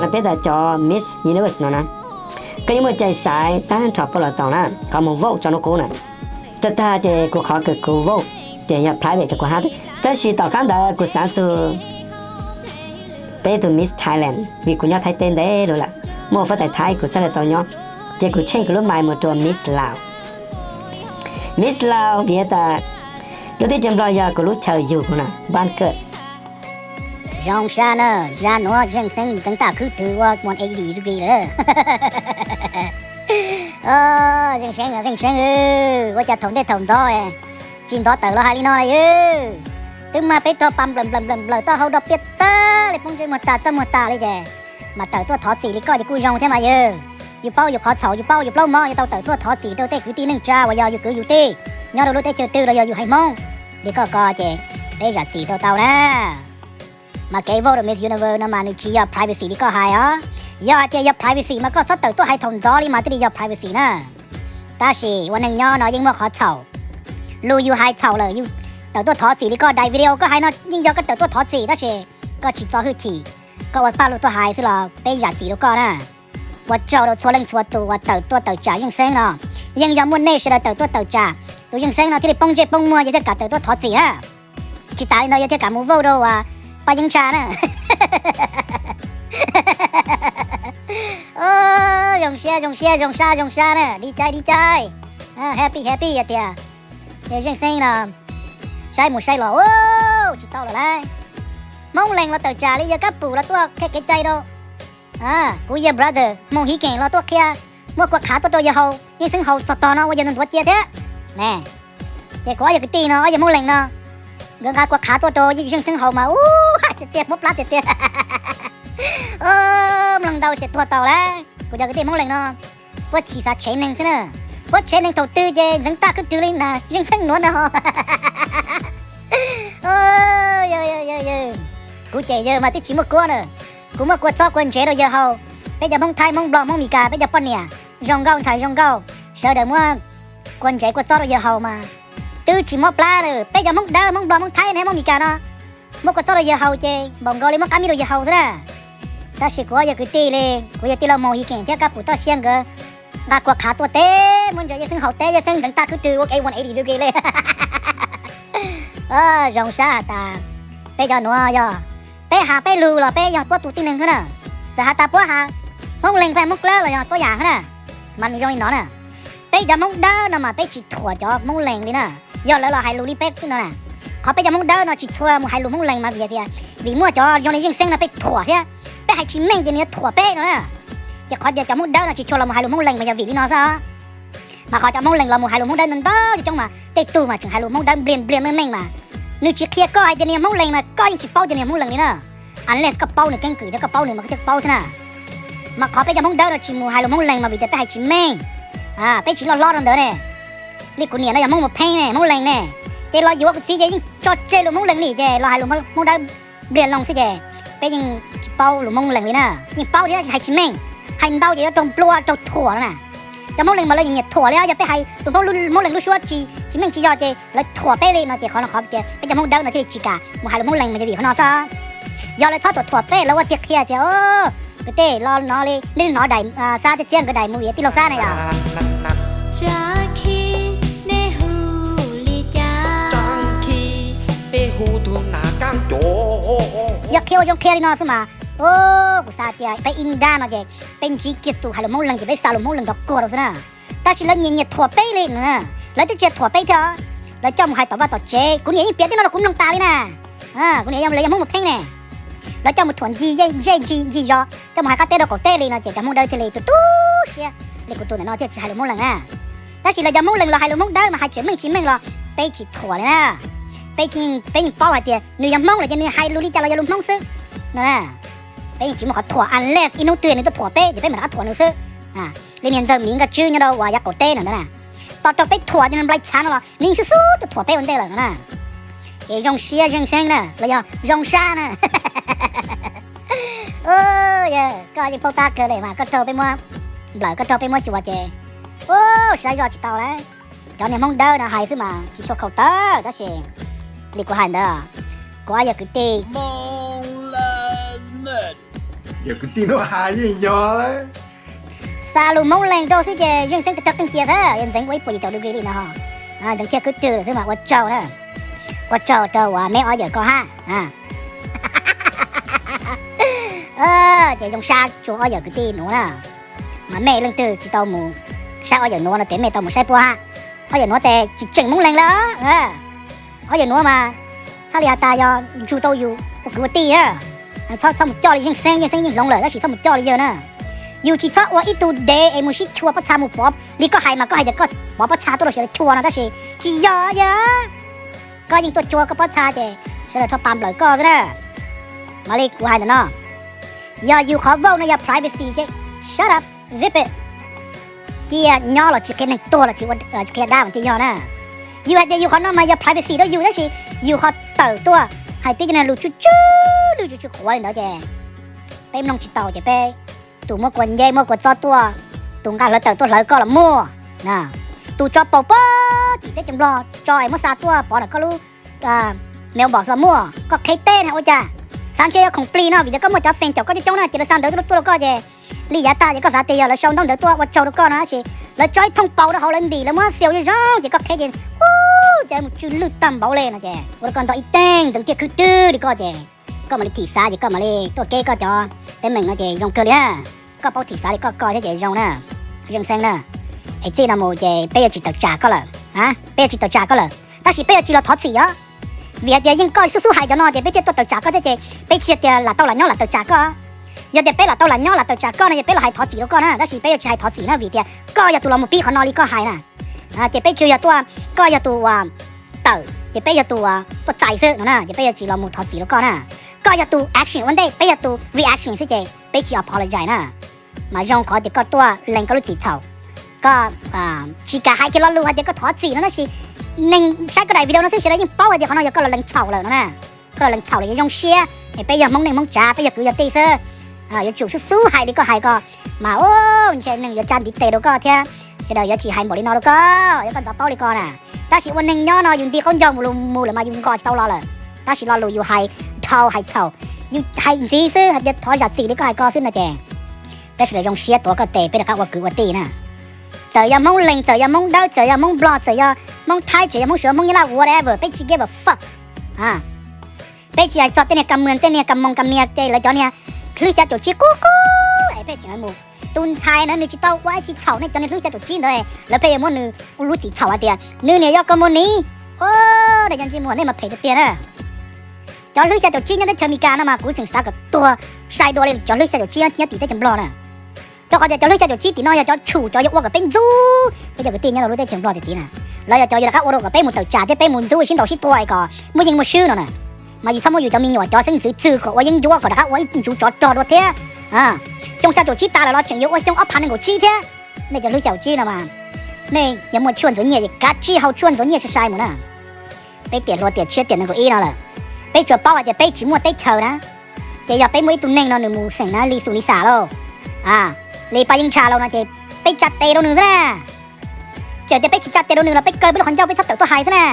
Peb tas cov Miss Universe no na, koj yeej muaj cai xaiv tag nrho puas los tau na, qhov mus vote tso nub qub na. Tag tag ces kuv qhov kws kuv vote ces yog private rau kuv hab, tab sis tom qab ntawd kuv xav txug peb tug Miss Thailand vim kuv nyob Thaib teb ntev lug lawm, muaj huab tais Thaib kuv txhaj le tau nyob, ces kuv tsheej kuv lub mais mus rua Miss Laos. Miss Laos vim tas lub teb chaws Nplog yog kuv lub chaw yug na, npab kawm. Zoo sab na, zaj nuav Zeej Xeeb ntxeev tag khwb twg ua one eighty degree lawm. Zeej Xeeb, Zeej Xeeb, ua cas thaum ntej thaum ntxov tsis ntxov tawm los hais li no na yog? Twb mag peb rog pas nplawm nplawm nplawm nplawm taub hau do piaj tag li, poob ntsej muag tas txaj muag tas li ces mas tawm tuaj thov txim li koj ces kuj zoo thiab mas yog. Yus paub yus qhov txhaum, yus paub yus plaub mov, yuav tau tawm tuaj thov txim rau tej kwv tij neej tsa uas yog yus kwv yus tij nyob rau lub teb chaws twg los yog yus haiv Hmoob li koj ko ces peb zam txim rau tau na. Mas kev vote rau Miss Universe no mas nws tsis yog privacy li koj hais os. Yog hais tias yog privacy mas koj txhob tawm tuaj hais thaum ntxov li mas thiaj li yog privacy na. Tab sis ua neeg nyob no yeej muaj qhov txhaum. Lug yus hais txhaum lawm yus tawm tuaj thov txim li koj daim video koj hais no yeej yog koj tawm tuaj thov txim tab sis koj tsis txo hwj chim, koj ua paj lug tuaj hais xwb los peb zam txim rau koj na. Ua tsaug rau txhua leej txhua tus uas tawm tuaj tawm tsam Zeej Xeeb no. Yeej yog muaj nej sawv daws tawm tuaj tawm tsam tus Zeej Xeeb no thiaj li poob ntsej poob muag yog thiaj kam tawm tuaj thov txim na. Tsis tas li ntawd yog thiaj kam mus vote rau uas Paj Yeeb Tshaj na. Zoo siab zoo siab zoo sab zoo sab na, di cai di cai, happy happy tiag. Yog Zeej Xeeb no saib mus saib los tsis tau lawm lauj. Hmoob Lees los tawm tsam li, yawg Kab Pum los tuaj qhia kev cai rau. Kuv yawg brother Hmoo Hiv Keem los tuaj qhia, muab kua qhav tuaj rau yawg haus, Zeej Xeeb haus txog tog no ua yawg ntuav cia thiab ne. Ces kuv ob yawg kwv tij no, ob yawg Hmoob Lees no, nkawd nqa kua qhav tuaj rau Zeej Xeeb haus mas ub tiag tiag, muab plab tiag tiag. Mloog ntau ces tuag tau lauj. Kuv cov kwv tij Hmoob Lees no puab tsis xav tshev neeg xwb na. Puab tshev neeg thaum twg ces ntxeev tag khwb rwg li na Zeej Xeeb nuav no. Kuv ces yawg mas twb tsis muaj kua na. Kuv muab kua txob kua ntsev rau yawg haus. Peb cov Hmoob Thaib, Hmoob Nplog, Hmoob Meskas, peb cov poj niam zoo nkauj ntxhais zoo nkauj, sawv daws muab kua ntsev kua txob rau yawg haus mas twb tsis mob plab na. Peb cov Hmoob Dawb, Hmoob Nplog, Hmoob Thaib, Hmoob Meskas no muab kua txob rau yawg haus ces npaum nkaus li muab qab mis rau yawg haus xwb na. Tab sis kuv ob yawg kwv tij li, kuv yawg tij laug Hmoo Hiv Keem thiab Kab Pum Toj Siab nkawd nqa kua qhav tuaj teb muab ntsaws Zeej Xeeb haus teb, Zeej Xeeb ntxeev tag khwb rwg ua ke one eighty degree li. Zoo sab has tas peb cov nuav yog peb has peb lug los peb yog tuab tug tib neeg xwb na. Txawm has tas puab has Hmoob Lees thiab Hmoob Dawb los yog tuab yam xwb na. Mas nws zoo li no na, peb cov Hmoob Dawb no mas peb tsis thuam cov Hmoob Lees li na. Yog lawv los hais lus li peb no na, qhov peb cov Hmoob Dawb no tsis tshua mus hais lus Hmoob Lees mas vim tias vim muaj cov zoo li Zeej Xeeb no peb thuam thiab. Peb hais tsis meej ces nws yuav thuam peb no na. Ces qhov tias cov Hmoob Dawb no tsis tshua los mus hais lus Hmoob Lees mas yog vim li no xwb. Mas qhov cov Hmoob Lees los mus hais lus Hmoob Dawb ntau ntau coob coob mas tej tug mas tseem hais lus Hmoob Dawb npliag npliag meej meej mas nws tsis qhia koj hais tias nws yog Hmoob Lees mas koj yeej tsis paub tias nws yog Hmoob Lees li na. Unless koj paub nws keeb kwm thiab koj paub nws mas koj thiaj paub xwb na. Mas qhov peb cov Hmoob Dawb no tsis mus hais lus Hmoob Lees mas vim tias peb hais tsis meej, peb tsis loj hlob rau ntawd ne. Li kuv niam no yog Hmoob Mus Pheeb ne, Hmoob Lees ne, ces los yuav kuv txiv ces yeej tso tseg lus Hmoob Lees li ces los hais lus Hmoob Dawb npliag loo xwb ces peb yeej tsis paub lus Hmoob Lees li na. Yeej paub thiab hais tsis meej, hais ntau ces yuav raug nplua raug thuam no na. Cov Hmoob Lees mas lawv nyiam thuam li, yog peb hais lus Hmoob, Hmoob Lees lub suab tsis tsis meej tsis yog ces lawv thuam peb li no ces qhov no qhov tias peb cov Hmoob Dawb no thiaj li tsis kam mus hais lus Hmoob Lees mas yog vim qhov no xwb. Yog lawv txhob thuam thuam peb, lawv ua tiag qhia tias kwv tij los no li nej hnov daim, Xab thiab Txiab nkawd daim movie Tij Laug Xab na yom. Yog qhia ua zoo qhia li no xwb mas, kuv xav tias peb ib nrab no ces peb ntsib kiag tus hais lus Hmoob Lees ces peb xa lus Hmoob Lees nrov kuag rau xwb na. Tab sis lawv nyiam nyiam thuam peb li no na. Lawv twb tsis yog thuam peb thiab, lawv coj mus hais tom vaj tom tsev, kuv niam yeej piav tej no los kuv mloog tas li na. Kuv niam yog lawv yog Hmoob Mus Pheeb ne, lawv coj mus thuam ncig zej ncig zos, coj mus hais qab teb rau qaum teb li no ces cov Hmoob Dawb thiaj li tu tu siab li kuv tus ntawm no thiaj tsis hais lus Hmoob Lees na. Tab sis lawv cov Hmoob Lees los hais lus Hmoob Dawb mas hais tseem meej tsis meej los peb tsis thuam li na. Peb, peb yeej paub hais tias nws yog Hmoob lawm ces nws hais lus li cas los yog lus Hmoob xwb no na. Peb yeej tsis muaj qhov thuam unless ib hnub twg nws tuaj thuam peb ces peb mam rov qab thuam nws xwb. Li niag ntxawg Miv Nkaj Tswb nyob rau uas yav qaum teb no ntag na, tos rau peb thuam ces nws nplai tshav no los nws yeej xub xub tuaj thuam peb ua ntej lawm no na. Ces zoo siab Zeej Xeeb na los yog zoo sab na. Koj yeej paub tab kawg li mas koj raug peb muab nplawm, koj raug peb muab xyuas ces, u, saib zoj tsis tau lawm. Cov niag Hmoob Dawb no hais xwb mas tsis tshua khaus tawv tab sis li kuv hais ntawd, kuv ob yawg kwv tij, Yog kwv tij nuav has yeej yog lawm. Xa lug Moob Leeg rau xwb ces zeej xeeb tag rog qeej cia xwb, yog ntxeev ua ib puas yim caum degree li no, ntxeev thiaj khwb rwg lawm xwb mas ua tsaug na. Ua tsaug rau uas meb ob yawm koj hab. Ces zoo sab tsuag ob yawm kwv tij nuav na. Mas mej leej twg tsis tau mus saib ob yawm nuav no tes mej tau mus saib puab hab. Ob yawm nuav tes tsis tseem Moob Leeg lawm. Ob yawm nuav mas txhaj li has tas yog ntsug tau yus ua kwv ua tij na. Txhob, txhob mus coj li zeej xeeb, zeej xeeb yeej hloov lawm tab sis txhob mus coj li yawg na. Yus tsis txhob ua ib tug dev es mus sib chua pob txha mus pov li koj hais mas koj hais tias koj pov pob txha tuaj rau sawv daws chua no tab sis tsis yog yawg. Koj yeej tuaj chua koj pob txha ces sawv daws rho pas nplawm koj xwb na. Mas li kuv hais ntawm no, yog yus qhov vauj no yog privacy ces shut up, zip it. Cia nyob los tsis qhia neeg, tuag los tsis qhia dab mas thiaj yog na. Yus hais tias yus qhov no mas yog privacy rau yus tab sis yus ho tawm tuaj hais tib cov lus tsw tsw, lwj tsw tsw quav li ntawd ces peb mloog tsis tau ces peb, tus muab kua nceb muab kua txob tuaj, tus nqa hlawv taws tuaj hlawv koj los muaj, tus tso paus puag tim teb chaws Nplog tso es muab xa tuaj pov ntawm koj lub mailbox los muaj, koj qheb teb na ua cas. Xav ntshe yog khoom plig no vim tias koj muaj cov fans caum koj coob coob na ces lawv xa ntawv tuaj rau koj ces li yav tag ces koj xav tias yog lawv sau ntaub ntawv tuaj ua tsaug rau koj no tab sis lawv tso ib thooj paus rau hauv lawv ntim lawv muab xias zoo zoo ces koj qheb ces hu, ces mus tsw lwj tag npaum li no ces ua rau koj nto ib teeg ntxeev thiaj khwb rwg li koj ces koj mam li thim xav ces koj mam li tuaj keb koj cov teeb meem no ces zoo kawg li na. Koj paub thim xav li koj koj thiab ces zoo na, zeej xeeb na. Es txij no mus ces peb yuav tsis tawm tsam koj lawm, peb yuav tsis tawm tsam koj lawm tab sis peb yuav tsis los thov txim os. Vim hais tias yeej koj xub xub hais cov no ces peb thiaj tuaj tawm tsam koj thiab ces peb tsis tias lam tau lam nyob lam tawm tsam koj. Yog tias peb lam tau lam nyob lam tawm tsam koj no ces peb los hais thov txim rau koj na tab sis peb yuav tsis hais thov txim na vim tias koj yog tus los mus pib qhov no li koj hais na. Ces peb tsuas yog tuaj, koj yog tus uas tawm ces peb yog tus uas tuaj txais xwb no na ces peb yuav tsis los mus thov txim rau koj na. Koj yog tus action ua ntej, peb yog tus reaction xwb ces peb tsis apologize na. Mas zoo qhov tias koj tuaj lees koj lub txim txhaum. Koj tsis kam hais kiag lo lus hais tias koj thov txim no tab sis neeg saib koj daim video no xwb sawv daws yeej paub hais tias qhov no yog koj los lees txhaum lawm no na. Koj los lees txhaum lawm ces zoo siab es peb yog Hmoob neej Hmoob tsav, peb yog kwv yog tij xwb. Yuav tsum xub xub hais li koj hais ko mas ua ntshe neeg yuav tsa ntiv tes rau koj thiab sawv daws yuav tsis hais npaum li no rau koj, yog koj ntxov paub li ko na. Tab sis ua neeg nyob no yus nti qaub ncaug mus lus mus lawm mas yus nqos tsis tau los lawm. Tab sis lo lus yus hais dhau hais txhaum, yus hais ntxiv xwb hais tias thov zam txim li koj hais ko xwb no ces peb sawv daws zoo siab tuav koj tes peb rov qab ua kwv ua tij na. Txawm yog Hmoob Lees, txawm yog Hmoob Dawb, txawm yog Hmoob Nplog, txawm yog Hmoob Thaib, txawm yog Hmoob Suav, Hmoob Nyab Laj, whatever, peb tsis give a fuck. Peb tsis hais txog tej niag Ka Muas, tej niag Ka Moos Ka Mias, tej lawv cov niag hlwb xya caum tsib qub qub es peb tseem mus. Tus ntxhais na nws tsis tau ua dab tsi txhaum nej cov niag hlwb xya caum tsib ntawd, lawv pheej yuav muab nws ua lub txim txhaum hais tias nws niam yog komunis. Ua, nej cov ntsej muag nej mas phem tiag tiag na. Cov hlwb xya caum tsib nyob teb chaws Amelikas no mas kuv tseem xav kom tuag sai dua li cov hlwb xya caum tsib nyob tim teb chaws Nplog na. Rau qhov tias cov hlwb xya caum tsib tim no yog cov tshum cov yuav ua kom peb ntxub peb cov kwv tij nyob rau lub teb chaws Nplog tim tid na. Lawv yog cov yuav rov qab ua rau kom peb mus tawm tsam thiab peb mus ntxub sib ntaus sib tua es kom muaj yeej muaj swb no na. Mas yus txhob muab yus cov me nyuam cov xeeb ntxwv txwg kom ua yeeb ncuab kom rov qab ua ib ntsuv tsov rog dua thiab. Xyoo xya caum tsib tas lawm los tseem yuav ua xyoo ob phav nees nkaum tsib thiab. Nej cov hlwb xya caum tsib no mas nej yog muaj tshuaj ntxuav nyiaj ces kav tsij haus tshuaj ntxuav nyiaj sai sai mus na. Peb tiam hluas tiam tshiab tiam nees nkaum ib no lawm, peb tsuas paub hais tias peb tsis muaj teb chaws na. Ces yog peb muaj ib tug neeg no nws mus xeem na li xus li xam lauj, li Paj Yeeb Ntsha lauj no ces peb tsa tes rau nws xwb na. Txawm tias peb tsis tsa tes rau nws los peb kaw peb lub qhov ncauj peb txhob tawm tuaj hais xwb na.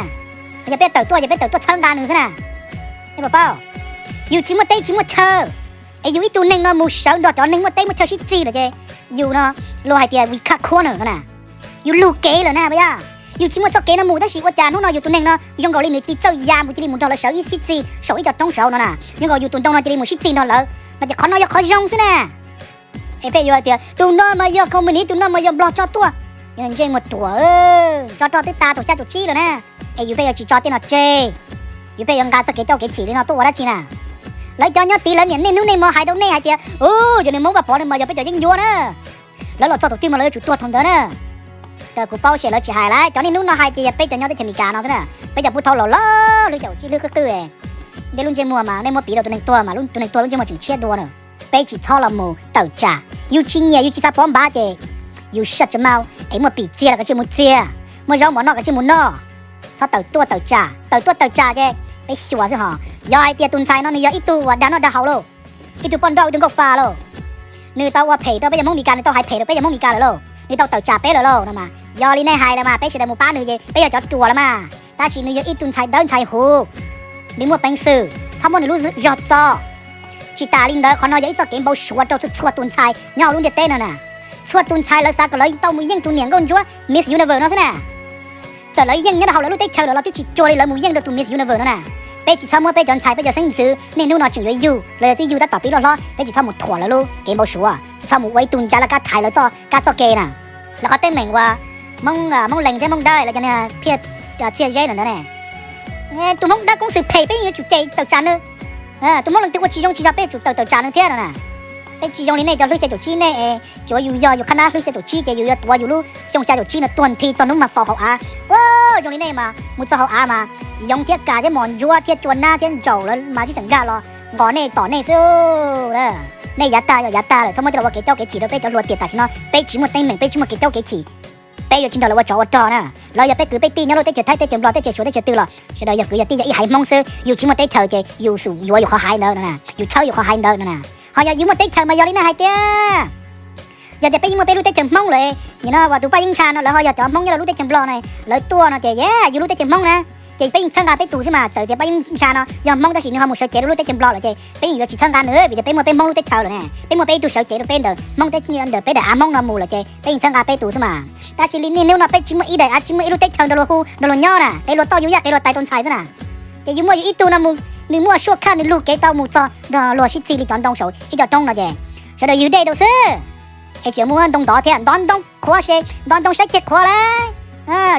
Yog peb tawm tuaj ces peb tawm tuaj txhawb nqa nws xwb na. Nej puas paub, yus tsis muaj teb tsis muaj chaw, es yus ib tug neeg no mus sawv nrog cov neeg muaj teb muaj chaw sib txig lawm ces yus no luag hais tias we cut corner no na. Yus lug kev lawm na puas yog? Yus tsis muaj txoj kev no mus tab sis ua cas hnub no yus tus neeg no zoo nkaus li nws cia li txawj ya mus cia li mus nrog lawv sawv ib sib txig saum ib co roob saud no na, zoo nkaus yus tus ntoo no cia li mus sib txig nrog lawv, no ces qhov no yog qhov zoo xwb na. Es pheej yuav tias tus no mas yog communist, tus no mas yog Nplog tso tuaj. Yog ntsej muag ruam, tso rog twb tas thaum xya caum tsib lawm na. Es yus pheej yuav tsis tso tej no tseg, yus pheej yuav nqa txoj kev coj kev chim li no tuaj ua dab tsi na? Lawv cov nyob tid lawv niam nej hnub nej hmo hais rau nej hais tias, u, yog nws Hmoob Vaj Pov no mas yog peb cov yeeb ncuab na. Lawv los txog thaum twg mas lawv yuav tsum tuag thaum ntawd na. Kuv paub ces lawv tsis hais lawm, cov niaj hnub no hais ces yog peb cov nyob teb chaws Amelikas no xwb na. Peb cov puv thaub laus laus hlwb xya caum tsib hlwb qwj qwj. Nej lub ntsej muag mas nej muab piv rau tus neeg tuag mas tus neeg tuag lub ntsej muag tseem tshiab dua na. Peb tsis txhob los mus tawm tsam, yus tsis nyiam yus tsis xav pov npav ces yus shut your mouth es muaj pim txiag los kav tsij mus txiag, muaj zaub mov noj kav tsij mus noj. Txhob tawm tuaj tawm tsam, tawm tuaj tawm tsam ces peb xyuas xwb hos. Yog hais tias tus ntxhais no nws yog ib tug uas dag noj dag haus lauj, ib tug poj nrauj ib tug nkauj fa lauj, nws tau ua phem rau peb cov Hmoob Meskas, nws tau hais phem rau peb cov Hmoob Meskas lawm lauj, nws tau tawm tsam peb lawm lauj no mas yog li nej hais lawm mas peb sawv daws mus pab nws ces peb yog cov ruam lawm mas. Tab sis nws yog ib tug ntxhais dawb ntxhais huv, nws muaj peev xwm, txhob muab nws lub zog txo. Tsis tas li ntawd, qhov no yog ib txoj kev npau suav rau txhua tus ntxhais nyob hauv lub ntiaj teb no na. Txhua tus ntxhais lawv xav kom lawv tau mus yeej tus niam nkauj ntsuab Miss Universe no xwb na. Txawm lawv yeej nyob rau hauv lawv lub teb chaws los lawv twb tsis cuag li lawv mus yeej rau tus Miss Universe no na. Peb tsis txhob muab peb cov ntxhais, peb cov xeeb ntxwv niaj hnub no tseem yuav yug los yog twb yug tab tom pib loj hlob, peb tsis txhob mus thuam lawv lub kev npau suav, tsis txhob mus ua ib tug ntsa laj kab thaiv lawv txoj kab txoj kev na. Lawv qhov teeb meem uas Hmoob, Hmoob Lees thiab Hmoob Dawb lawv cov niag phiaj txiaj zeb ntawd ne, tus Hmoob Dawb Koob Xwm phem peb yeej yuav tsum cem tawm tsam nws. Tus Hmoob leej twg ua tsis zoo tsis yog peb tsum tawm tawm tsam nws thiab no na. Peb tsis zoo li nej cov hlwb xya caum tsib, nej tsuav yus yog yus qhab nab hlwb xya caum tsib ces yus yuav tuav yus lub xyoo xya caum tsib no tuag nthi txog hnub mas faus hauv av. Zoo li nej mas mus txog hauv av mas yoov thiab kas thiab mos ntsuab thiab cua nab thiab ntsaum lawv mas tib txeem nkag los nqos nej tom nej xwb. Nej yav tag yog yav tag lawm, txhob muab coj los ua kev caub kev chim rau peb cov hluas tiam tam sim no peb tsis muaj teeb meem, peb tsis muaj kev caub kev chim. Peb yuav tsis nrog lawv ua tsov ua rog na. Lawv yog peb kwv peb tij nyob lub teb chaws Thaib, teb chaws Nplog, teb chaws Suav, teb chaws twg los sawv daws yog kwv yog tij, yog ib haiv Hmoob xwb. Yus tsis muaj teb chaws ces yus yuav yus qhov haiv ntawd no na, yus txhawb yus qhov haiv ntawd no na. Ho yog yus muaj teb chaws mas yog li nej hais tias, yog tias peb yeej muaj peb lub teb chaws Hmoob lawm, nim no uas tus Paj Yeeb Ntsha no lawv ho yog cov Hmoob nyob rau lub teb chaws Nplog ne, lawv tuaj no ces yus lub teb chaws Hmoob na, ces peb yeej txhawb nqa peb tus xwb mas. Txawm tias Paj Yeeb Ntsha no yog Hmoob tab sis nws ho mus sawv cev rau lub teb chaws Nplog lawm ces peb yeej yuav tsis txhawb nqa nws, vim tias peb muaj peb Hmoob lub teb chaws lawm ne, peb muaj peb ib tug sawv cev rau peb ntawm Hmoob, ntawm peb daim av Hmoob no mus lawm ces peb yeej txhawb nqa peb tus xwb mas. Tab sis li niaj hnub no peb tsis muaj ib daim av, tsis muaj ib lub teb chaws nrog luag hu nrog luag nyob na, qias luag toj yus yaj qias luag tais rau ntxhais xwb na. Ces yus muaj yus ib tug no mus, nws muaj suaj khaj nws lug kev tau mus txog nrog luag sib txig li cov ntoo saum ib co roob no ces sawv daws ywg dej rau xwb. Es tseem muaj ntoo ntov thiab, ntov ntoo qhuav se, ntov ntoo saib ceg qhuav lawm,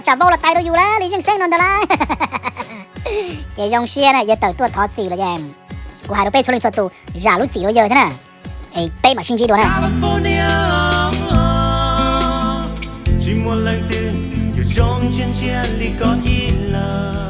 tsam vau los tais rau yus lawm li zeej xeeb no ntag lauj. Ces zoo siab na, yawg tawm tuaj thov txim lawm ces kuv hais rau peb txhua leej txhua tus zam lub txim rau yawg thiab na. Es peb mam sib ntsib dua na. Tsis muaj leej twg yuav zoo ntsia ntsia li koj ib leeg.